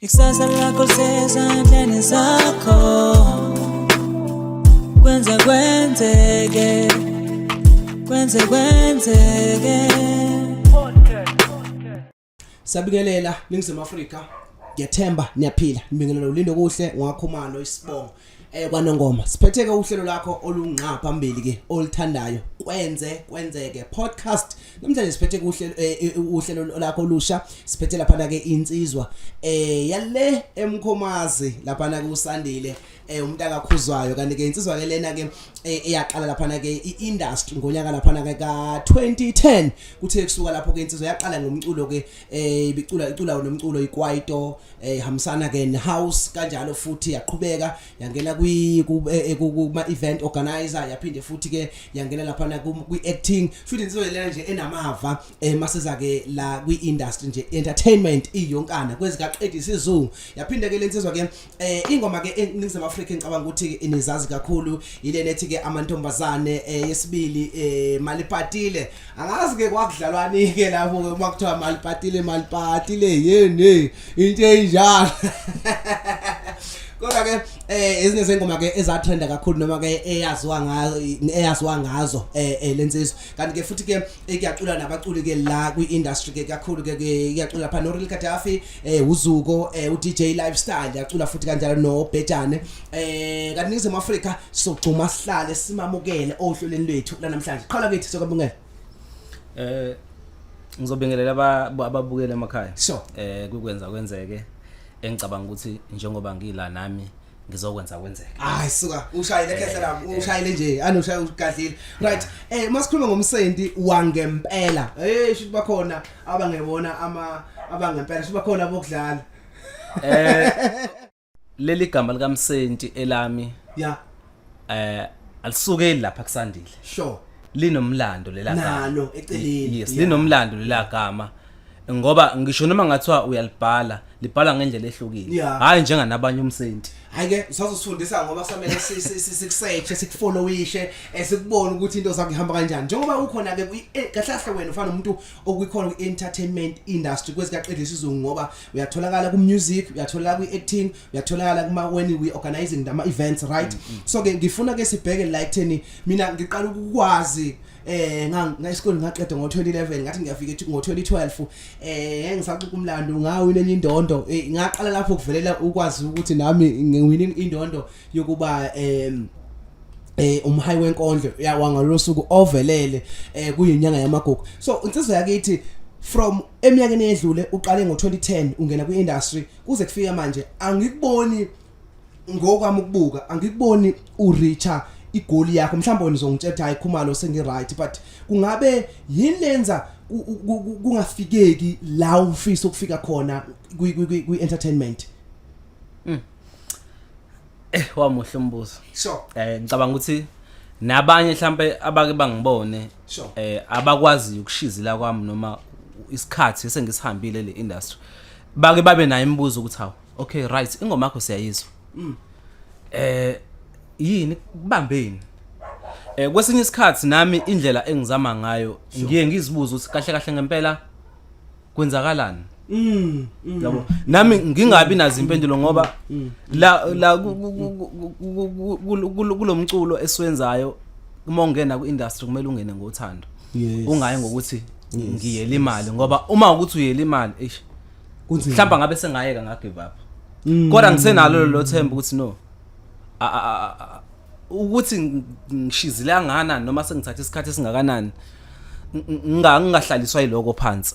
Ikusasa lakho lisezandleni zakho. Kwenze kwenzeke, kwenze kwenzeke. Sabingelela Ningizimu Afrika. Ngiyathemba niyaphila. Ngibingelela uLindokuhle ngwakhumalo isibongo. KwaNongoma. Siphetheke uhlelo lakho olungqa phambili ke oluthandayo. Kwenze kwenzeke podcast. Namhlanje siphethe uhlelo uhlelo lakho olusha. Siphethe lapha ke insizwa yale eMkhomazi lapha ke uSandile umntaka khuzwayo, kanti ke insizwa ke lena ke eyaqala lapha ke iindustry ngonyaka lapha ke ka 2010. Kuthe kusuka lapho ke insizwa yaqala ngomculo ke, ibicula icula nomculo ikwaito, ihambisana ke nehouse kanjalo, futhi yaqhubeka yangena kwi kuma event organizer, yaphinde futhi ke yangena lapha kwi acting futhi. Insizwa lena nje enamava masiza ke la kwi industry nje, entertainment iyonkana kwezikaqeda isizungu. Yaphinde ke lensizwa ke ingoma ke eNingizimu Afrika engicabanga ukuthi inizazi kakhulu ile nethi ke amantombazane, yesibili malipatile. Angazi ke kwakudlalwani ke lapho ke uma kuthiwa malipatile, malipatile yini, into enjalo. Kodwa ke ezinye zengoma ke ezatrenda kakhulu noma ke eyaziwa ngazo, eyaziwa ngazo lensizwa. Kanti ke futhi ke kuyacula nabaculi ke la kwi industry ke kakhulu ke kuyacula lapha no Real Gaddafi, uZuko, u DJ Lifestyle, yacula futhi kanjalo no Bhejane. Kanti Ningizimu Afrika sogcuma sihlale simamukele ohlelweni lwethu la namhlanje. Qhala kithi sokubungela. Ngizobingelela ababukeli emakhaya. Kukwenza kwenzeke, engicabanga ukuthi njengoba ngila nami ngizokwenza kwenzeke. Hayi suka, ushayile khehla lami, ushayile nje, anushaya ugadlile. Right, masikhuluma ngomsenti wangempela. Shuthi bakhona abangebona ama abangempela, shuthi bakhona abokudlala. Leli gama likaMsenti elami alisukeli lapha kusandile. Linomlando lela gama. Nalo eceleni. Yes, linomlando lela gama. Ngoba ngisho noma ngathiwa uyalibhala, libhala ngendlela ehlukile. Hayi njenganabanye umsenti. Hayi ke usazosifundisa ngoba kusamele sikusearch, sikufollowishe, sikubone ukuthi into zakho ihamba kanjani. Njengoba ukhona ke kahle kahle wena ufana umuntu okuyikhona kwi entertainment industry kwezikaqeda isizungu, ngoba uyatholakala ku music, uyatholakala kwi acting, uyatholakala kuma when we organizing ama events, right? So ke ngifuna ke sibheke la ekutheni mina ngiqala ukukwazi nga esikoleni ngaqeda ngo2011, ngathi ngiyafika ethi ngo2012 ngisaxuka umlando ngawina enye indondo. Ngaqala lapho kuvelela ukwazi ukuthi nami ngiwina indondo yokuba umhayi wenkondlo yawa ngalolu suku ovelele kuyinyanga yamagugu. So insizwa yakithi, from eminyakeni edlule uqale ngo2010 ungena kwi-industry kuze kufike manje, angikuboni ngokwami ukubuka, angikuboni ureacha igoal yakho. Mhlawumbe wena uzongitshela, "Hayi Khumalo, sengi right," but kungabe yini lenza kungafikeki la ufisa ukufika khona kwi entertainment? Wamuhle umbuzo. Ngicabanga ukuthi nabanye mhlambe abake bangibone abakwazi ukushizila kwami noma isikhathi esengisihambile le industry bake babe nayo imibuzo ukuthi, "Hawu, okay, right, ingoma yakho siyayizwa, yini kubambeni?" Kwesinye isikhathi nami indlela engizama ngayo ngiye ngizibuza ukuthi kahle kahle ngempela kwenzakalani. Yabo, nami ngingabi nazo impendulo ngoba la kulomculo esiwenzayo, uma ungena ku-industry kumele ungene ngothando, ungayi ngokuthi ngiyela imali, ngoba uma ukuthi uyela imali, eish, Kunzima. Mhlawumbe ngabe sengayeka, ngagive up. Kodwa ngisenalo lelo themba ukuthi no, ukuthi ngishizile kangakanani noma sengithatha isikhathi esingakanani, ngingahlaliswa yiloko phansi.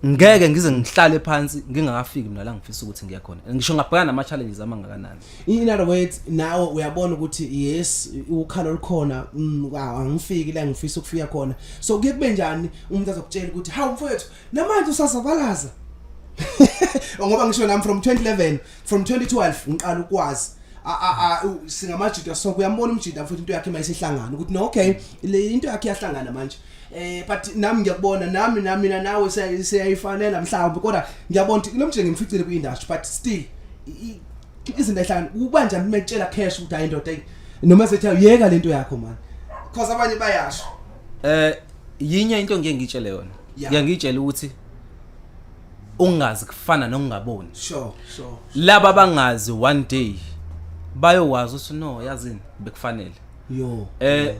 Ngeke ngize ngihlale phansi ngingakafiki mina la ngifisa ukuthi ngiye khona, ngisho ngabhekana nama challenges amangakanani. In other words, nawe uyabona ukuthi yes, ukhalo lukhona, angifiki la ngifisa ukufika khona. So kuye kube njani umuntu azokutshela ukuthi, "Hawu mfowethu, namanje usazabalaza?" Ngoba ngisho nami from 2011, from 2012 ngiqala ukwazi singamajida, so uyambona umjida futhi into yakhe mayisehlangana ukuthi no, okay, le into yakhe iyahlangana manje. But nami ngiyakubona, nami mina nawe siyayifanela mhlawumbe, kodwa ngiyabona ukuthi lo mjida ngimficile kwi-industry, but still izinto ehlangana kuba njani uma etshela cash ukuthi, "Hayi ndoda, noma sethi yeka lento yakho man," because abanye bayasho. Yinye into ngiye ngitshele yona. Ngiye ngitshele ukuthi Ungazi kufana nokungaboni. Sure sure. Laba abangazi, one day bayokwazi ukuthi, no, yazini, bekufanele. Yo.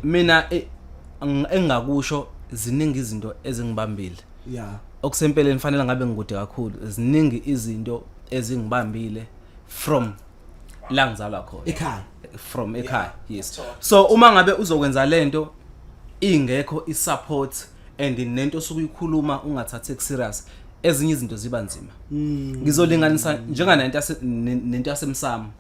Mina engingakusho, ziningi izinto ezingibambile. Okusempeleni fanele ngabe ngikude kakhulu. Ziningi izinto ezingibambile from la ngizalwa khona. Ekhaya. From ekhaya, yes. So uma ngabe uzokwenza lento ingekho i-support and nento osuke uyikhuluma ungathathi serious, ezinye izinto ziba nzima. Ngizolinganisa njenganento nento yasemsamo.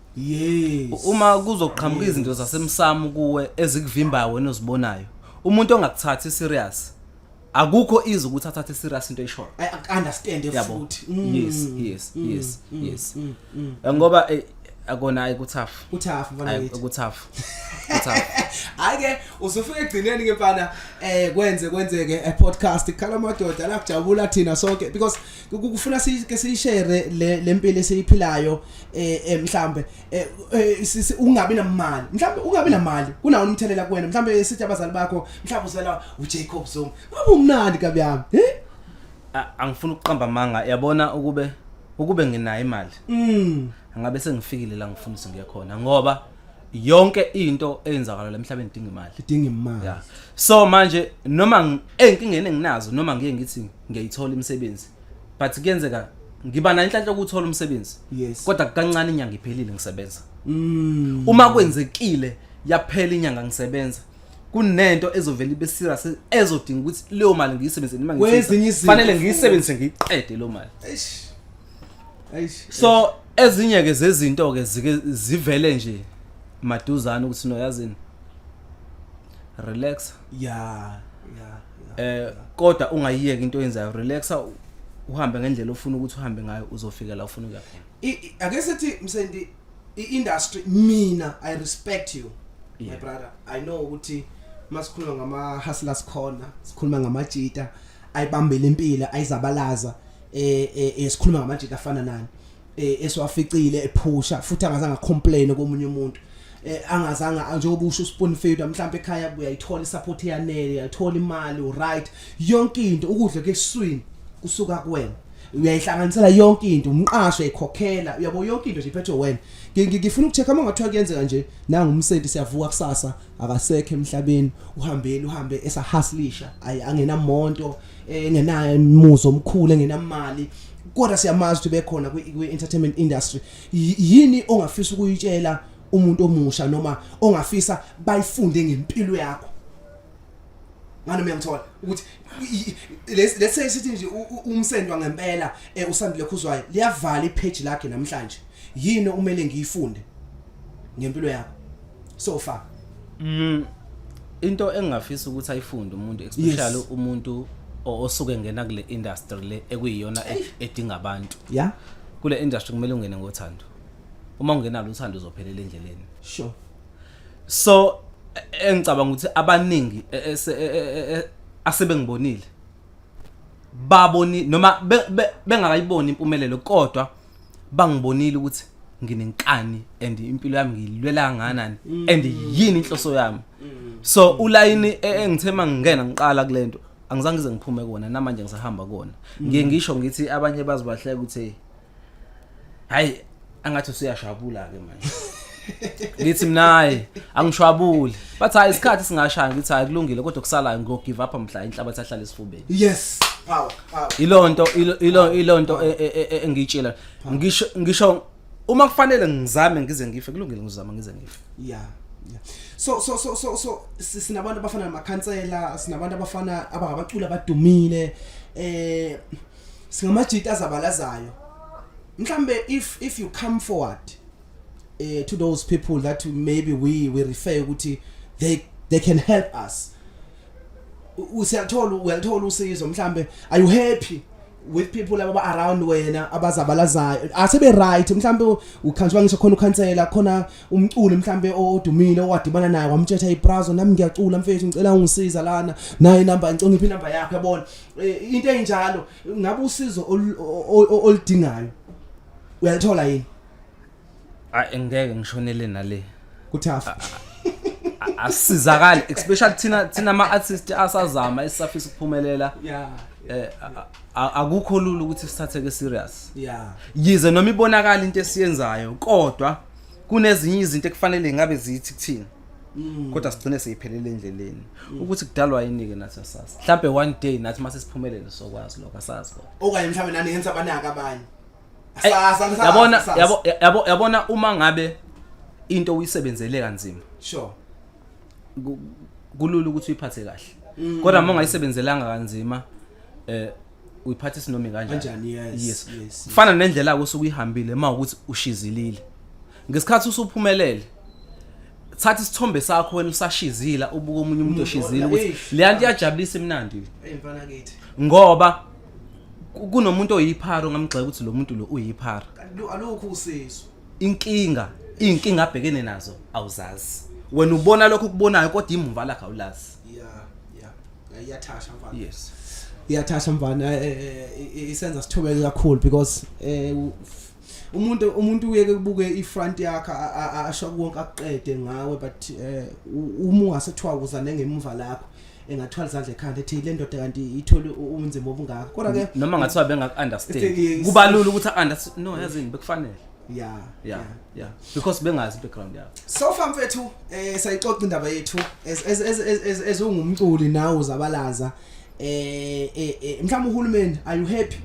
Uma kuzoqhamuka izinto zasemsamo kuwe ezikuvimbayo wena ozibonayo, umuntu ongakuthathi serious, akukho izwi ukuthi athathe serious into eyishoyo. I understand. Yabo. Futhi. Yes, ngoba akona ayikutough. Kutough, mfana wethu. Kutough, kutough. Hayi ke, usufika egcineni ke, mfana. Kwenze kwenzeke e podcast khala madoda la, kujabula thina sonke because kufuna ke siyishare le lempilo esiyiphilayo. Mhlambe ungabi namali, mhlambe ungabi namali kunawo umthelela kuwena. Mhlambe sithi abazali bakho, mhlambe uzela uJacob Zuma, ngabe umnandi kabi yami, eh? Angifuni ukuqamba amanga, yabona, ukube nginayo imali, angabe sengifikile la ngifuna ukuthi ngiye khona, ngoba yonke into eyenzakala la emhlabeni idinga imali. Idinga imali. Yeah, so manje noma ey'nkingeni enginazo, noma ngiye ngithi ngiyayithola imisebenzi, but kuyenzeka ngiba nayo inhlanhla yokuthola umsebenzi, kodwa kancane inyanga iphelile ngisebenza. Uma kwenzekile yaphela inyanga ngisebenza, kunento ezovela ibe serious ezodinga ukuthi leyo mali ngiyisebenzise noma Kwezinye ngiyisebenzise. izinto Fanele futhi. ngiyisebenzise, ngiyiqede leyo mali. Eish, eish. So ezinye ke zezinto ke zike zivele nje maduzane ukuthi, no, yazini, relax. Kodwa ungayiyeki into oyenzayo, relaxa, uhambe ngendlela ofuna ukuthi uhambe ngayo, uzofika la ufuna ukuya khona. Ake sithi, Msendi, i-industry, mina I respect you, my brother. I know ukuthi masikhuluma ngama hustlers khona sikhuluma ngamajita ayibambele impilo, ayizabalaza. Sikhuluma ngamajita afana nani, esiwaficile ephusha futhi angazange complain komunye umuntu, angazange, njengoba usho spoon feed, mhlawumbe ekhaya uyayithola isupport eyanele, uyayithola imali, uright, yonke into, ukudla keswini kusuka kuwena, uyayihlanganisela yonke into, umqasho uyayikhokhela, uyabo, yonke into nje iphethwe wena. Ngifuna ukucheck uma ngathiwa kuyenzeka nje nanga umsenti, siyavuka kusasa akasekho emhlabeni, uhambele, uhambe esahustlisha, ayi, angenamonto, engenayo umuzo omkhulu, engenamali, kodwa siyamazi ukuthi bekhona kwi entertainment industry. Yini ongafisa ukuyitshela umuntu omusha noma ongafisa bayifunde ngempilo yakho? Ngani, uyangithola ukuthi let's say sithi nje umsendwa ngempela, uSandile Khuzwayo liyavala ipage lakhe namhlanje, yini umele ngiyifunde ngempilo yakho so far? Into engingafisa ukuthi ayifunde umuntu, especially umuntu osuke ngena kule industry le ekuyiyona edinga abantu, kule industry kumele ungene ngothando. Uma ungenalo uthando, uzophelela endleleni. So engicabanga ukuthi abaningi asebengibonile baboni noma bengakayiboni impumelelo, kodwa bangibonile ukuthi nginenkani and impilo yami ngiyilwela kangakanani and yini inhloso yami. So ulayini engithe mangingena ngiqala kulento, angizange ngize ngiphume kuwona, namanje ngisahamba kuwona. Ngiye ngisho ngithi abanye bazibahleka ukuthi, hayi, angathi usuyashwabula ke manje. Ngithi mina, hayi, angishwabuli. Bathi, hayi, isikhathi singashaya. Ngithi, hayi, kulungile, kodwa kusalayo ngo give up mhla inhlabathi ahlala esifubeni. Yes, power, power. Ilonto ilo ilonto engiyitshela, ngisho uma kufanele ngizame ngize ngife, kulungile, ngizama ngize ngife. Yeah, so sinabantu abafana namakhansela, sinabantu abafana abangabaculi abadumile, singamajita azabalazayo. Mhlambe if you come forward to those people that maybe we refer ukuthi they can help us, usiyathola, uyalithola usizo? Mhlambe are you happy with people aba around wena abazabalazayo, asebe right? Mhlambe ukhanjwa, ngisho khona ukhansela, khona umculi mhlambe odumile owadibana naye wamtshetha ibrazo, nami ngiyacula mfethu, ngicela ungisiza lana, nayo inamba, ngicela ngiphi inamba yakho, yabona, into enjalo, ngabe usizo oludingayo uyalithola yini? Hayi, ngeke ngishonele nale. Kutough. Asizakali, especially thina ama artists asazama, esisafisa ukuphumelela. Akukho lula ukuthi sithatheke serious. Yeah. Yize noma ibonakala into esiyenzayo, kodwa kunezinye izinto ekufanele ngabe zithi kuthina, kodwa sigcine seyiphelele endleleni. Ukuthi kudalwa yini ke, nathi asazi. Mhlambe one day nathi mase siphumelele sokwazi lokho, asazi kodwa. Okanye mhlawumbe nani ngenza abanaka abanye. Ey, Asazi. Yabona, asazi. yabo, yabona uma ngabe into uyisebenzele kanzima, kulula ukuthi uyiphathe kahle, kodwa uma ungayisebenzelanga kanzima, uyiphatha isinoma kanjani. Kanjani, yes, yes. Kufana nendlela osuke uyihambile. Uma ukuthi ushizilile ngesikhathi usuphumelele, thatha isithombe sakho wena usashizila, ubuka omunye umuntu oshizile, ukuthi Eish. le nto iyajabulisa, imnandi. Hey, mfana kithi. Ngoba kunomuntu oyiphara ongamgxeka ukuthi lo muntu lo uyiphara. Alukho usizo. Inkinga, iy'nkinga abhekene nazo awuzazi. Wena ubona lokho okubonayo, kodwa imuva lakho awulazi. Yeah, iyathasha, mfana. Yes. Iyathasha, mfana. Isenza sithobeke kakhulu because umuntu uyeke kubuke ifront yakhe, asho konke akuqede ngawe, but uma ungasethiwa kuza nengemuva lakho, engathwala izandla ekhanda, ethi le ndoda kanti ithole ubunzima obungaka, kodwa ke Noma ngathiwa bengaku-understand, Yes. kuba lula ukuthi a-understand. No, yazini, bekufanele. Yeah, because bengazi i-background yakho. So far, mfethu, sayixoxa indaba yethu as ungumculi nawe uzabalaza. Mhlawumbe uhulumeni, are you happy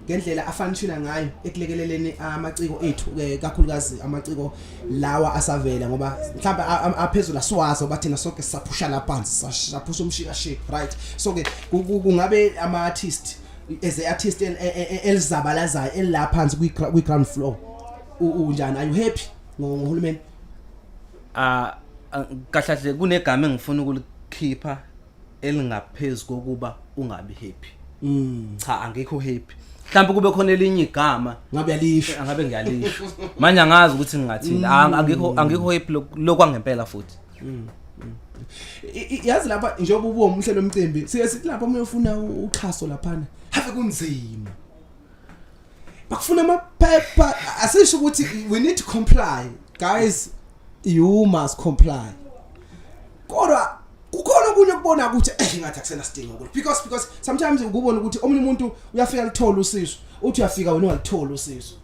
ngendlela afunctiona ngayo ekulekeleleni amaciko ethu, kakhulukazi amaciko lawa asavela? Ngoba mhlawumbe aphezulu asiwazi, ngoba thina sonke sisaphusha la phansi, saphusha umshika shik, right? So ke kungabe ama artist, as a artist elizabalazayo elila phansi kwi ground floor, unjani? Are you happy ngohulumeni? Ah, kahle kahle kunegama engifuna ukulikhipha elingaphezulu kokuba ungabi happy. Cha, angikho happy. Mhlawumbe kube khona elinye igama. Ngabe yalisho. Angabe ngiyalisho manje, angazi ukuthi ngingathini. Angikho happy lokwangempela futhi. Yazi lapha njengoba ubuwa umhlelo omcimbi, siye sithi lapha uma ufuna uxhaso laphana, have kunzima, bakufuna amaphepha. Asisho ukuthi we need to comply, guys, you must comply, kodwa kukhona okunye ukubona ukuthi ngathi akusena sidingo kulo, because sometimes ukubona ukuthi omunye umuntu uyafika lithola usizo, uthi uyafika wena ungalithola usizo.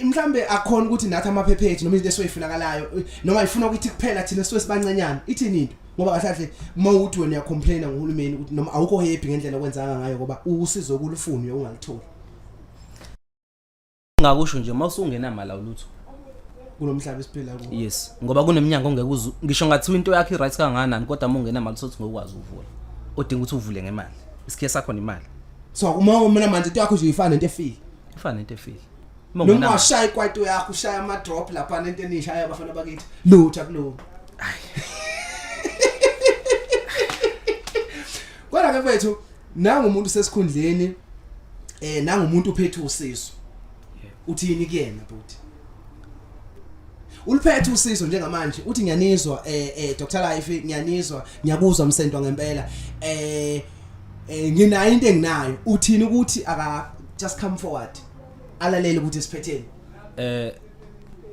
Mhlambe akhona ukuthi nathi amaphepha ethu noma izinto esiyifunakalayo, noma ifuna ukuthi kuphela thina sisuke sibancenyana, ithini into? Ngoba kahle kahle uma uthi wena uyacomplaina ngohulumeni ukuthi noma awukho happy ngendlela okwenzanga ngayo, ngoba usizo kulufuna ungalitholi. Ngakusho nje, mawusungenamali awulutho kulomhlaba esiphila kuwo. Yes, ngoba kuneminyango ongeke uzu ngisho ngathiwa into yakho i-right kangakanani, kodwa uma ungenamali sothi ngokwazi uvula, odinga ukuthi uvule ngemali, isikhiye sakho nemali. So uma mina manje into yakho nje ifana nento efile. Ifana nento efile. Uma Noma ungenamali. washaya ikwaito yakho, ushaya ama drop lapha nento enishaya abafana bakithi, lutho akulo. Kodwa ke mfethu, nangu umuntu sesikhundleni, nangu umuntu uphethe usizo, uthini kuyena bhuti? Uliphethe usizo njengamanje, uthi ngiyanizwa, Dr Life, ngiyanizwa, ngiyakuzwa msentwa ngempela, nginayo into enginayo. Uthini ukuthi aka just come forward, alalele ukuthi siphetheni?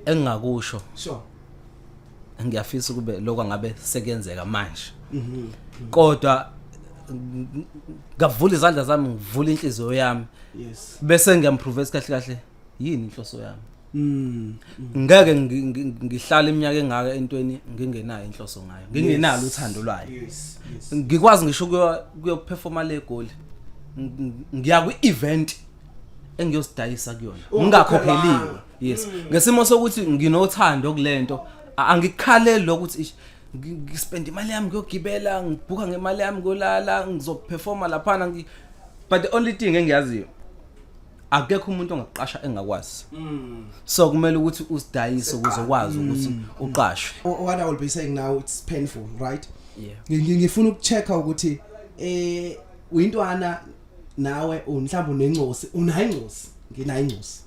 Engingakusho, ngiyafisa ukube lokho ngabe sekuyenzeka manje, kodwa ngavula izandla zami, ngivula inhliziyo yami, bese ngiyamprove kahle kahle yini inhloso yami. Ngeke ngihlale iminyaka engaka entweni ngingenayo inhloso ngayo, ngingenalo uthando lwayo. Ngikwazi ngisho kuyoperforma le Goli, ngiya kwi-event engiyosidayisa kuyona ngingakhokheliwe. Yes, ngesimo sokuthi nginothando kulento, angikhaleli lokuthi ish, ngispend imali yami ngiyogibela, ngibhuka ngemali yami ngiyolala, ngizoperforma laphana. But the only thing engiyaziyo, akekho umuntu ongakuqasha engakwazi, so kumele ukuthi usidayise ukuze ukwazi ukuthi uqashwe. What I will be saying now, it's painful, right? Yeah. Ngifuna ukuchecka ukuthi uyintwana nawe, mhlawumbe unencosi, unayo incosi, nginayo incosi.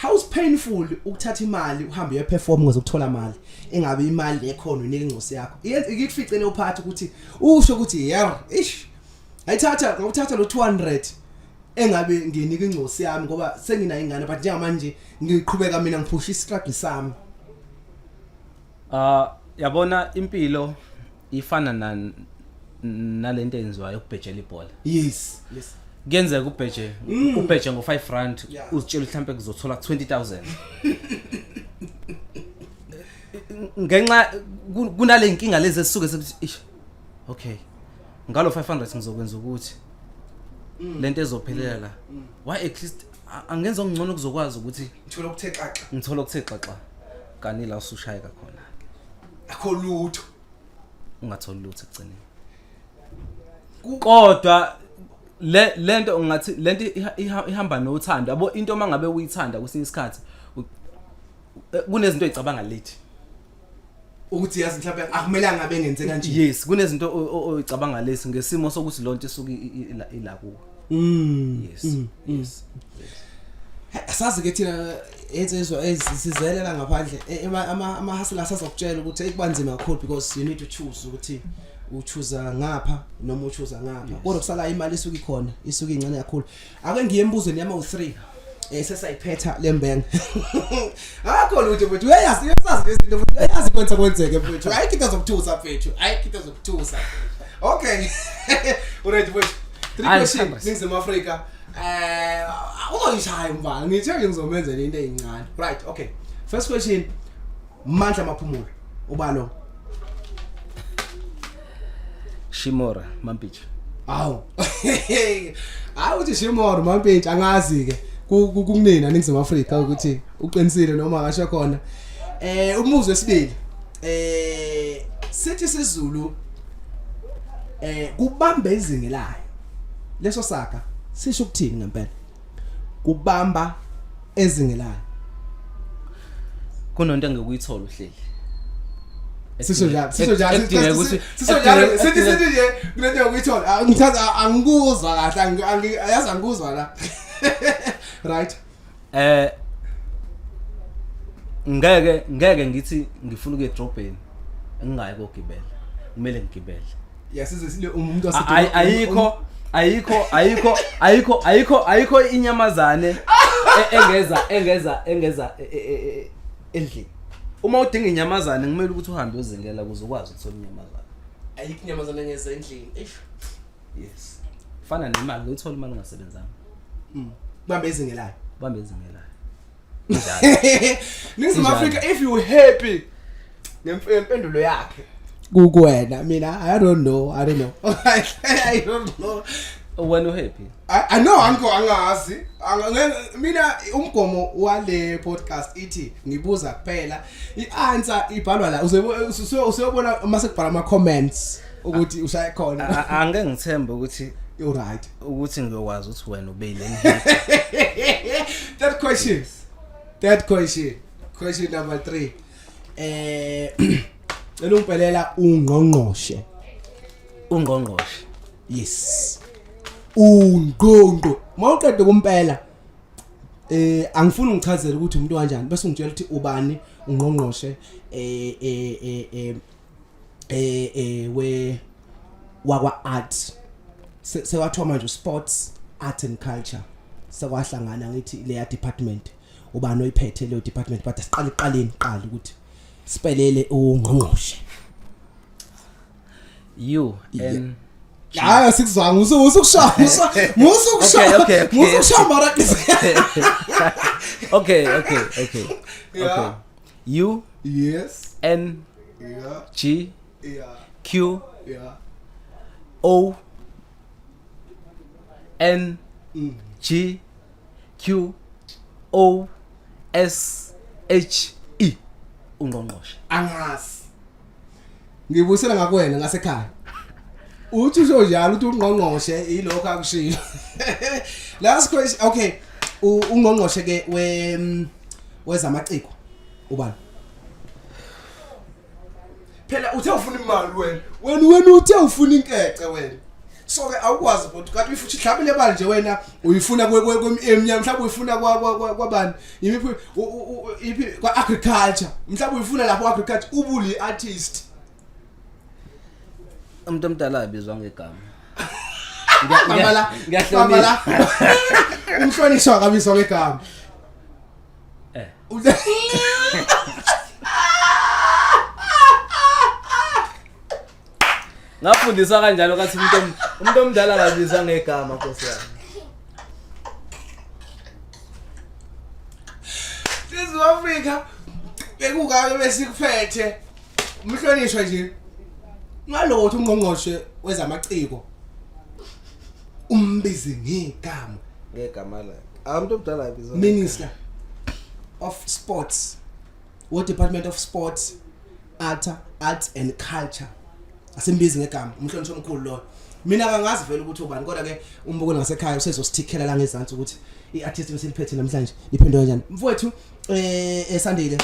How's painful ukuthatha imali uhambe uye perform ukuze ukuthola imali, engabe imali lekhona unika incosi yakho? Iyenza ikikuficele uphathi ukuthi usho ukuthi yer ish, ayithatha ngokuthatha lo 200 engabe nginika incosi yami, ngoba senginayo ingane, but njengamanje ngiqhubeka mina ngiphusha istruggle sami. Ah, yabona, impilo ifana na Nalento eyenziwayo ukubhejela ibhola. Yes. Kuyenzeka ubheje ubheje ngo-5 rand, uzitshela mhlambe kuzothola 20,000 ngenxa kunale nkinga lezi esisuke sekuthi ish, okay, ngalo 500 ngizokwenza ukuthi lento ezophelela la. Why at least angenza okungcono kuzokwazi ukuthi ngithola ukuthe xaxa. Ngithola okuthe xaxa, kani la usushayeka khona. Akho lutho. Ungatholi lutho ekugcineni, kodwa le lento ngathi lento ihamba nothando, yabo. Into mangabe uyithanda kwesinye isikhathi kunezinto oyicabanga late. Ukuthi yazi mhlawumbe akumelanga ngabe ngenze kanje. Yes, kunezinto oyicabanga lesi ngesimo sokuthi lonto isuke ila kuwe. Yes. Asazi ke thina ensizwa ezisizele la ngaphandle, ama-hustler asazokutshela ukuthi hey, kubanzima kakhulu because you need to choose ukuthi uchoose ngapha noma uchoose ngapha, kodwa kusala imali isuke ikhona, isuke incane kakhulu. Ake ngiye embuzweni yama u3, sesayiphetha lembenge. Akho lutho mfethu, uyayazi, uyazazi lezinto mfethu, uyayazi kwenza kwenzeke mfethu. Ayikho into zokuthusa mfethu, ayikho into zokuthusa. Okay, alright mfethu, three Hayi, question. Sithando. Ningizimu Afrika, uzoyishaya umfana, ngithe ngizomenzela into ezincane. Right, okay, first question: Mandla Maphumulo ubalo? Shimora Mampitsha. Awu, hayi, uthi Shimora Mampitsha, angazi ke kunina Ningizimu Afrika ukuthi uqinisile noma akasho khona. Umbuzo wesibili, sithi isiZulu kubamba ezingelayo, leso saka sisho ukuthini ngempela, kubamba ezingelayo? Kunonto engekuyithola uhleli. Sisho njalo, sisho njalo. Ekudingeka ukuthi Sisho njalo, sithi nje kunento yokuyithola. Ngithatha, angikuzwa kahle, ayazi angikuzwa la. Right. Ngeke ngithi ngifuna ukuya edrobheni ngingayi kogibela, kumele ngigibele. Yeah, size sile umuntu Ayikho inyamazane engeza endlini. Uma udinga inyamazane, kumele ukuthi uhambe uyozingela ukuze ukwazi ukuthola inyamazane. Ayikho inyamazane engeza endlini. Eish. Yes, fana nemali, uyithola imali ungasebenzanga. Bambe ezingelayo. Bambe ezingelayo. Ningizimu Injalo. Africa, if you happy ngempendulo yakhe, kukuwena. Mina I don't know, I don't know, I don't know. Wena uhappy? I know angikho, angazi. Mina umgomo wale podcast ithi ngibuza kuphela, i-answer ibhalwa la, usuyobona mase kubhala ama comments ukuthi ushaye khona. Angeke ngithembe ukuthi You right. ukuthi ngiyokwazi ukuthi wena ubeyile. Third question, third question, question number 3. Cela ungipelela ungqongqoshe. Ungqongqoshe? Yes, ungqongqo. Mawuqeda kumpela, angifuni ungichazele ukuthi umuntu kanjani, bese ungitshela ukuthi ubani ungqongqoshe eh eh eh eh eh eh we wakwa art. Sekwathiwa manje sports, art and culture sekwahlangana, ngithi leya department, ubani oyiphethe leyo department? But asiqale ekuqaleni, qala ukuthi sipelele ungqongqoshe. U N Hayi, sikuzwanga, usukushaya, musukushaya. Okay. Musukushaya mara. Okay. Yeah. Okay, U N G Q O N G Q O S H E, ungqongqoshe. Angazi, ngibusela ngakwena ngasekhaya, uthi usho njalo uthi ungqongqoshe ilokho akushilo. Last question, okay. Ungqongqoshe ke we wezamaciko ubani phela? Uthe ufuna imali wena, uthe ufuna inkece wena, so ke awukwazi futhi kanti uyifuthi mhlawumbe le mali nje wena uyifuna emnyama, mhlawumbe uyifuna kwabani, yimiphi iphi, kwa agriculture mhlawumbe uyifuna lapho agriculture, ubuli artist. Umuntu omdala abizwa ngegama. Bamba la. Ngiyahlonipha. Bamba la. Umhlonishwa akabizwa ngegama. Ngafundiswa kanjalo kathi umuntu omdala akabizwa ngegama nkosi yami. Ningizimu Afrika bekungake besikuphethe umhlonishwa nje ngalokho ungqongqoshe wezamaciko umbize ngegama. Ngegama lakhe. Ah, umuntu omdala akabizwa. Minister of Sports, wo Department of Sports, Art and Culture, asimbizi ngegama umhlonishwa omkhulu lo. Mina kangazi vele ukuthi ubani, kodwa ke umbuko ngasekhaya usezosithikhela la ngezansi ukuthi iartist besiliphethe namhlanje iphendula kanjani. Mfowethu esandile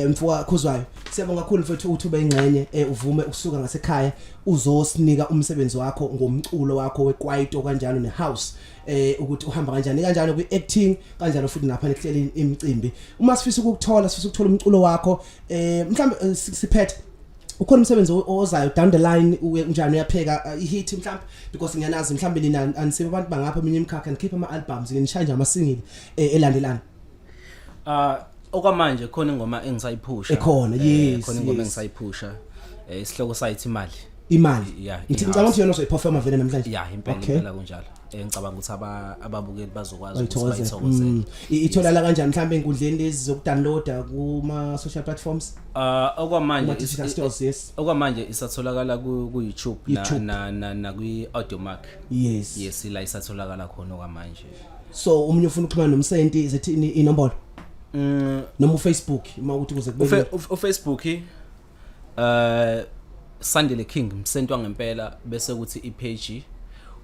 mfoka Khuzwayo, siyabonga kakhulu mfowethu ukuthi ube ingxenye, uvume ukusuka ngasekhaya uzosinika umsebenzi wakho ngomculo wakho wekwaito kanjalo nehouse, ukuthi uhamba kanjani kanjalo kwi-acting kanjalo futhi napha ekuhleleni imicimbi. Uma sifisa ukukuthola, sifisa ukuthola umculo wakho, mhlawumbe siphethe, ukhona umsebenzi ozayo down the line, njani, uyapheka i-hit mhlawumbe? Because ngiyanazi mhlawumbe nina anisibo abantu bangapha eminye imikhakha, nikhipha ama-albums, nishaya nje ama-single elandelana. Ah, okwamanje khona ingoma engisayiphusha. Ekhona, yes. Khona ingoma engisayiphusha. Isihloko sayithi Imali. Imali. Yeah. Ngithi ngicabanga ukuthi yona uzoyiperforma vele namhlanje. Yeah, impela. Impela kunjalo. Ngicabanga ukuthi ababukeli bazokwazi ukuthi bayithokozele. Bayithokozele. Itholakala kanjani mhlawumbe ey'nkundleni lezi zokudownloada kuma social platforms? Ah, okwamanje kuma-digital stores, yes. Okwamanje isatholakala ku YouTube na YouTube. na kwi Audiomack. Yes, la isatholakala khona okwamanje. So umunye ufuna ukuxhumana noMsenti, zithini inombolo noma uFacebook uma ukuthi kuze kube uFacebook Sandile King Msenti ngempela, bese kuthi ipage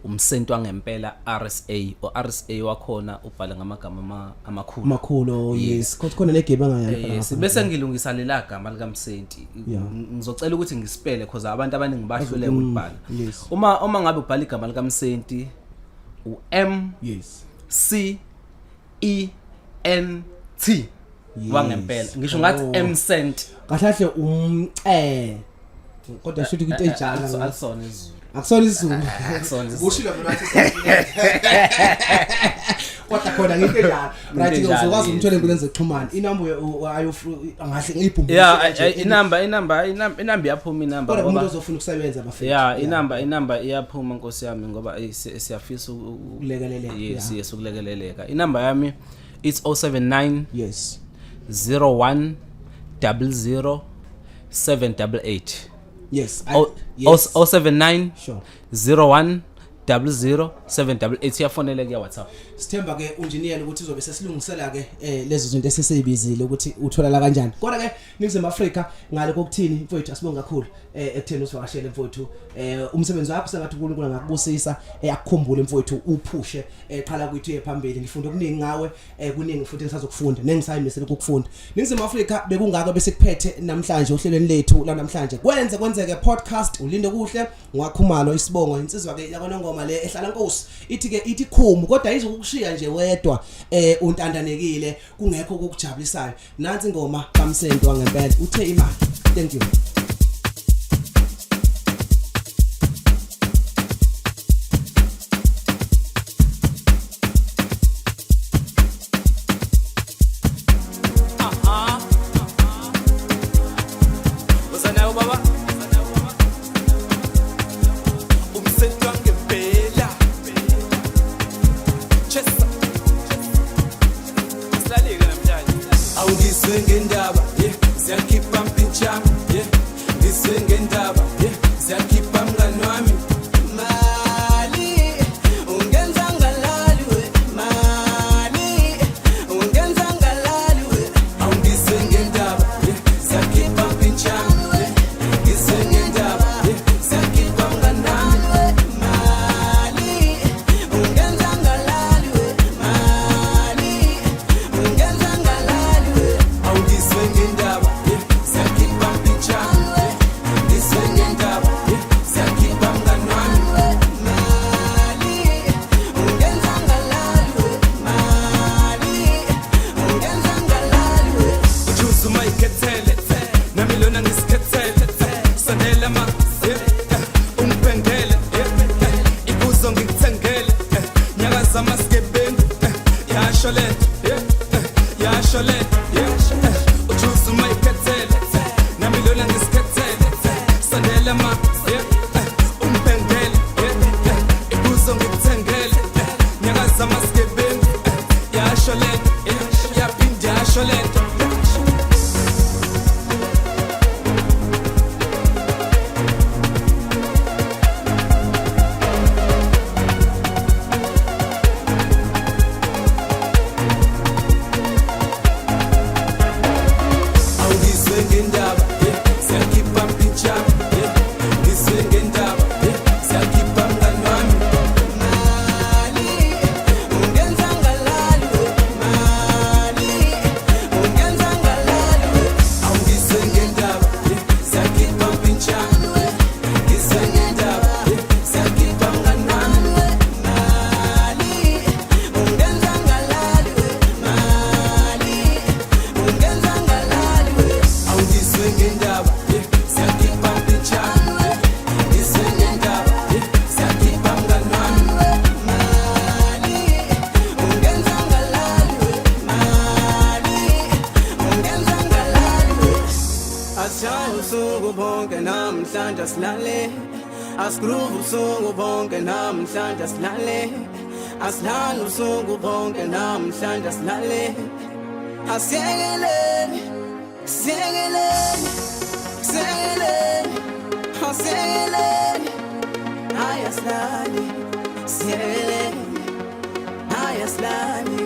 uMsenti ngempela RSA, o RSA wakhona ubhale ngamagama amakhulu. Amakhulu, yes, kodwa khona negebe angayani. Yes, bese ngilungisa lela gama likaMsenti. Ngizocela ukuthi ngispele because abantu abaningi bahluleka ukubhala. Uma ngabe ubhala igama likaMsenti, u M C E N T wangempela, ngisho ngathi M cent. Kahle kahle umce, kodwa shuthi into enjalo. Akusona isiZulu. Akusona isiZulu. Akusona isiZulu. Kushilo mina wathi, kodwa khona ngento enjalo, right? Into enjalo, Uzokwazi yes. umthole enkundleni zokuxhumana, inamba angahle ngiyibhumbe. Yeah, inamba iyaphuma inamba Kodwa umuntu ngoba ozofuna ukusebenza, bafethu. Yeah, inamba iyaphuma nkosi yami, ngoba siyafisa Ukulekeleleka, Yes. Yes, ukulekeleleka. Inamba yami it's 079 01 00 788. 079 01 00 788, iyafoneleka kuya WhatsApp. Sithemba ke unjiniyela ukuthi uzobe sesilungisela ke lezo zinto eseseyibizile ukuthi utholala kanjani. Kodwa ke Ningizimu Afrika, ngale kokuthini mfowethu, asibonge kakhulu ekutheni usivakashele mfowethu. Umsebenzi wakho sengathi uNkulunkulu angakubusisa, akukhumbule mfowethu, uphushe, qhala kwethu uye phambili. Ngifunda okuningi ngawe, kuningi futhi engisazokufunda nengisayimisele ukukufunda. Ningizimu Afrika, bekungako besikuphethe namhlanje ohlelweni lethu la namhlanje, Kwenze Kwenzeke podcast. Ulinde kuhle ngwakhumalo isibongo, insizwa ke yakwaNongoma le ehlala nkosi, ithi ke ithi khumu, kodwa izokushiya nje wedwa untandanekile, kungekho okukujabulisayo. Nansi ingoma kaMsenti wangempela, uthe Imali. Thank you. Uzanayo baba umsenti wangempela. Chesa silalike namhlanje. Awungizwe ngendaba, yeah, ziyakhipha mpintshami, yeah, ngizwe ngendaba, yeah, ziyakhipha mngani wami. Mali ungenza ngalali we, mali ungenza ngalali we. Awungizwe ngendaba, yeah, ziyakhipha mpintshami, yeah, ngizwe ngendaba, yeah, ziyakhipha mngani wami. Mali ungenza ngalali we, mali ungenza ngalali we. Awungizwe ngendaba, yeah, ziyakhipha mpintshami, yeah, ngizwe ngendaba, yeah, ziyakhipha mngani wami. Mali ungenza ngalali we, mali ungenza ngalali we. Ujuze uma ikhethele, nami lona ngisikhethele. Sondela ma, yeah, ungiphendele, yeah, ikuzo ngikuthengele, nyakaza amasigebengu, yasho lento, yeah, yasho lento, yeah, ujuze uma ikhethele, nami lona ngisikhethele. Sondela ma, yeah. ubusuku bonke namhlanje asilale. Asigroove ubusuku bonke namhlanje asilale. Asilale ubusuku bonke namhlanje asilale. Asiyekeleni, siyekeleni, siyekeleni, asiyekeleni. Hayi asilali, siyekeleni, hayi asilali.